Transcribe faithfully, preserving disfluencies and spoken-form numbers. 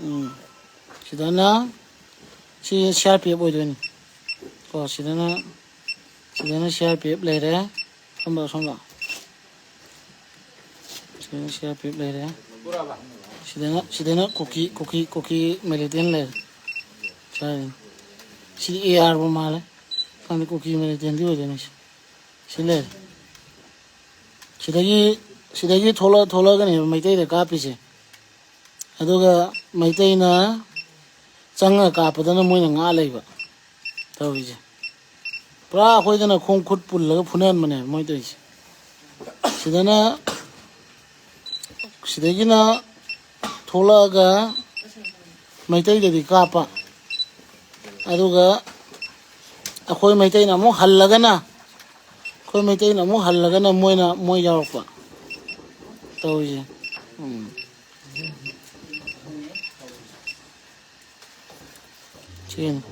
ꯎꯝ꯫ ꯁꯤꯗꯅ ꯁꯤ C R P F ꯑꯣꯏꯗꯣꯏꯅꯤ꯫ ꯀꯣ ꯁꯤꯗꯅ ꯁꯤꯗꯅ ꯁꯤ ꯑꯥꯔ ꯄꯤ ꯑꯦꯐ ꯂꯩꯔꯦ꯫ ꯁꯣꯝꯗ ꯁꯣꯝꯗ ꯁꯤꯗꯅ ꯁꯤ ꯑꯥꯔ ꯄꯤ ꯑꯦꯐ ꯂꯩꯔꯦ꯫ ꯁꯤꯗꯅ ꯁꯤꯗꯅ ꯀꯨꯀꯤ ꯀꯨꯀꯤ ꯀꯨꯀꯤ ꯃꯤꯂꯤꯇꯦꯟ ꯂꯩꯔꯦ꯫ ꯁꯤ ꯑꯦ ꯑꯥꯔꯕꯨ ꯃꯥꯜꯂꯦ꯫ ꯈꯪꯗꯦ, ꯀꯨꯀꯤ ꯃꯤꯂꯤꯇꯦꯟꯗꯤ ꯑꯣꯏꯗꯣꯏꯅꯤ꯫ ꯁꯤ ꯁꯤ ꯂꯩꯔꯦ꯫ ꯁꯤꯗꯒꯤ ꯁꯤꯗꯒꯤ ꯊꯣꯛꯂꯛ ꯊꯣꯛꯂꯛꯑꯒꯅꯦꯕ ꯃꯩꯇꯩꯗ ꯀꯥꯞꯄꯤꯁꯦ꯫ ꯑꯗꯨꯒ ꯃꯩꯇꯩꯅ ꯆꯪꯉꯒ ꯀꯥꯞꯄꯗꯅ ꯃꯣꯏꯅ ꯉꯥꯛ ꯂꯩꯕ ꯇꯧꯔꯤꯁꯦ꯫ ꯄꯨꯔꯥ ꯑꯩꯈꯣꯏꯗꯅ ꯈꯣꯡ ꯈꯨꯠ ꯄꯨꯜꯂꯒ ꯐꯨꯅꯍꯟꯕꯅꯦꯕ ꯃꯣꯏ ꯇꯧꯔꯤꯁꯦ꯫ ꯁꯤꯗꯅ ꯁꯤꯗꯒꯤꯅ ꯊꯣꯛꯂꯛꯑꯒ ꯃꯩꯇꯩꯗꯗꯤ ꯀꯥꯞꯄ, ꯑꯗꯨꯒ ꯑꯩꯈꯣꯏ ꯃꯩꯇꯩꯅ ꯑꯃꯨꯛ ꯍꯜꯂꯒꯅ ꯑꯩꯈꯣꯏ ꯃꯩꯇꯩꯅ ꯑꯃꯨꯛ ꯍꯜꯂꯒꯅ ꯃꯣꯏꯅ ꯃꯣꯏ ꯌꯥꯎꯔꯛꯄ ꯇꯧꯔꯤꯁꯦ꯫ ꯎꯝ꯫ ꯁꯤꯅꯤ꯫